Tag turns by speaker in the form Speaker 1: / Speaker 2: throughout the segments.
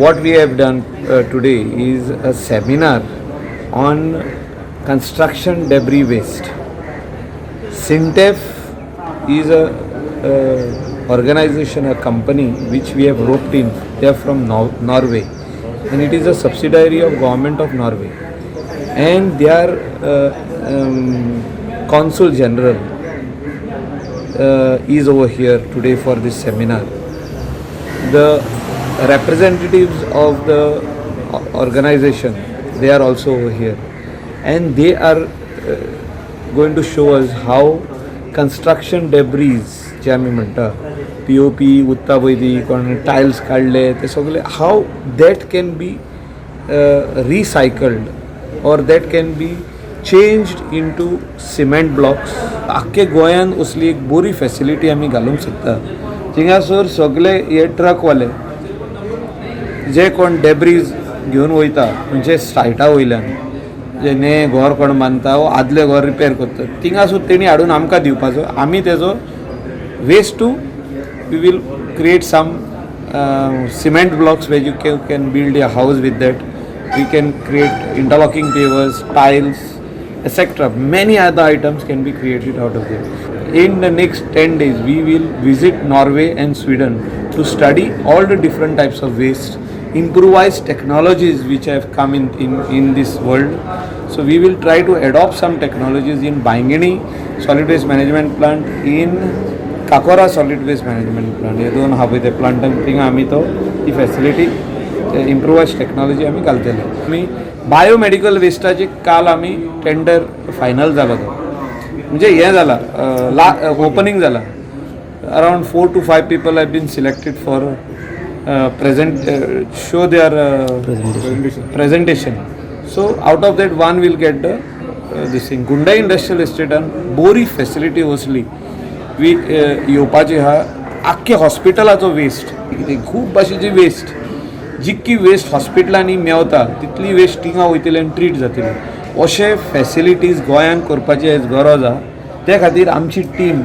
Speaker 1: What we have done today is a seminar on construction debris waste. Sintef is a organization, a company which we have roped in. They are from Norway, and it is a subsidiary of Government of Norway. And their consul general is over here today for this seminar. The representatives of the organization, they are also over here, and they are going to show us how construction debris जे आमी म्हणटा, POP उरता पळय ती, कोण tiles काडले, ते सगळे, how that can be recycled or that can be changed into cement blocks. आख्खे गोंयान असली एक बरी फॅसिलिटी आमी घालूंक शकता, थिंगासर सगळे हे ट्रकवाले जे कोण डेब्रीज घेवन वयता खंयचे सायटा वयल्यान, जे ने घर कोण बांदता वो आदले घर रिपेर करता, थिंगासून तेणी हाडून आमकां दिवपाचो. आमी तेजो waste to we will create some cement blocks where you can build a house with that. We can create interlocking pavers, tiles, etc. Many other items can be created out of them. In the next 10 days, we will visit Norway and Sweden to study all the different types of waste, improvised technologies which have come in this world. So we will try to adopt some technologies in Baingini solid waste management plant, in Cacora solid waste management plant. हे दोन आहा पळय ते प्लांटान, थिंगा आमी तो ती facility, इम्प्रोवायज technology आमी घालतले. आमी बायोमेडिकल वेस्टाची काल आमी टेंडर फायनल जालो, तो म्हणजे हें जाला, ला ओपनींग जाला. Around four to five people have been selected for present show their presentation. So out of that, one will get the this thing. Gundai industrial इस्टेटान Bori facility वसली we येवपाची आहा. आख्खे हॉस्पिटलाचो वेस्ट, खूब भाशेची वेस्ट, जितकी waste हॉस्पिटलांनी मेवता तितली waste थिंगा वयतली आनी ट्रीट जातली. अशे फॅसिलिटीज गोंयांत करपाची आयज गरज आहा. त्या खातीर आमची team,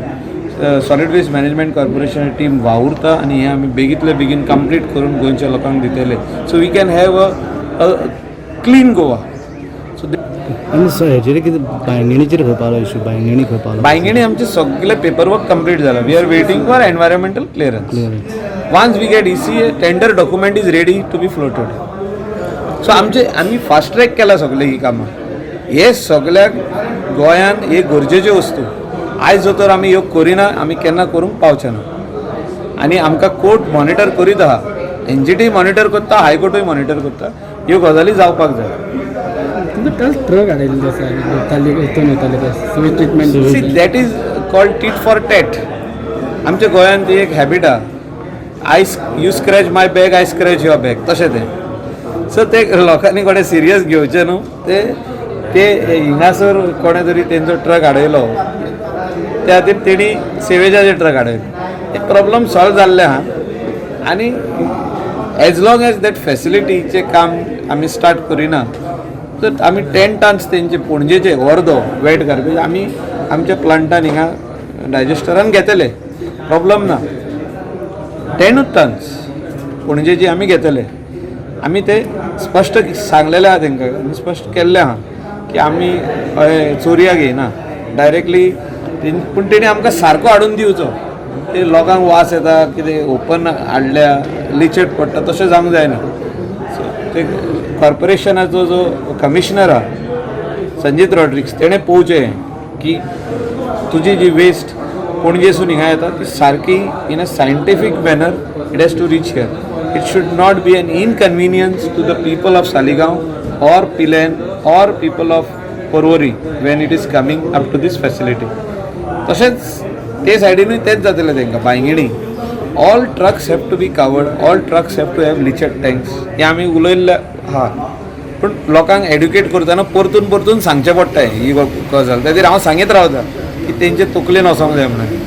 Speaker 1: solid waste management corporation team वावुरता आनी हें आमी बेगींतले बेगीन कंप्लीट करून गोंयच्या लोकांक दितले, so we can have a clean Goa. So
Speaker 2: आनी सर, हेजेर कितें, बांयगिणीचेर खंय पावलो इशू, बांयगिणी खंय पावलो?
Speaker 1: बांयगिणी आमचे सगळे पेपर वर्क कंप्लीट जाला. We are waiting for environmental clearance. Once we get EC, tender document is ready to be floated. So आमचे आमी फास्ट ट्रॅक केला सगळे ही कामां. हे सगळ्याक गोंयान हे गरजेच्यो वस्तू. आयज जर तर आमी ह्यो करिना, आमी केन्ना करूंक पावचे ना. आनी आमकां कोर्ट मॉनिटर करीत आहा, एनजीटी मॉनिटर करता, हायकोर्टूय मॉनिटर करता. ह्यो गजाली जावपाक जाय.
Speaker 3: तुमकां ट्रक हाडिल्ले आसा, ताली हितून वयताले ते sewage treatment.
Speaker 1: See, that is called tit for tat. आमच्या गोंयांत ती एक हॅबिट आहा, I you scratch my back, I scratch your back, तशें तें. सो ते लोकांनी कोणें सिरियस घेवचें न्हू. ते ते हिंगासर कोणें तरी तेंचो ट्रक हाडयलो, त्या खातीर तेणी सिवेजाचे ट्रक हाडयले. ते प्रॉब्लम सॉल्व जाल्ले आहा. आनी एज लॉंग एज that फॅसिलिटीचें काम आमी स्टार्ट करिना, तर आमी 10 टन्स तेंचे पणजेचे अर्दो वेट गार्बेज आमी आमच्या प्लांटान हिंगा डायजेस्टरान घेतले, प्रॉब्लम ना. 10 टन्स पणजेची आमी घेतले. आमी ते स्पश्ट सांगलेले आहा तेंकां आनी स्पश्ट केल्लें आहा की आमी हय चोरया घेयना डायरेक्टली, पूण तेणी आमकां सारको हाडून दिवचो. ते लोकांक वास येता, कितें ओपन हाडल्या, लिचेट पडटा, तशें जावंक जायना. सो ते कॉर्पोरेशनाचो जो कमिशनर आहा, संजीत रॉड्रिक्स, तेणें पळोवचें की तुजी जी वेस्ट पणजेसून हिंगा येता ती सारकी in a scientific manner it has to reach here. It should not be an inconvenience to the people of Saligao or Pilerne or people of Porvorim when it is coming up to this facility. तशेंच ते सायडीनूय तेच जातलें तांकां. Bainguinim all trucks have to be covered, all trucks have to have leachate tanks. हें आमी उलयल्लें आहा, पूण लोकांक एड्युकेट करतना परतून परतून सांगचें पडटा ही गजाल. त्या खातीर हांव सांगीत रावता की तेंचे तकलेन वचोंक जाय म्हणून.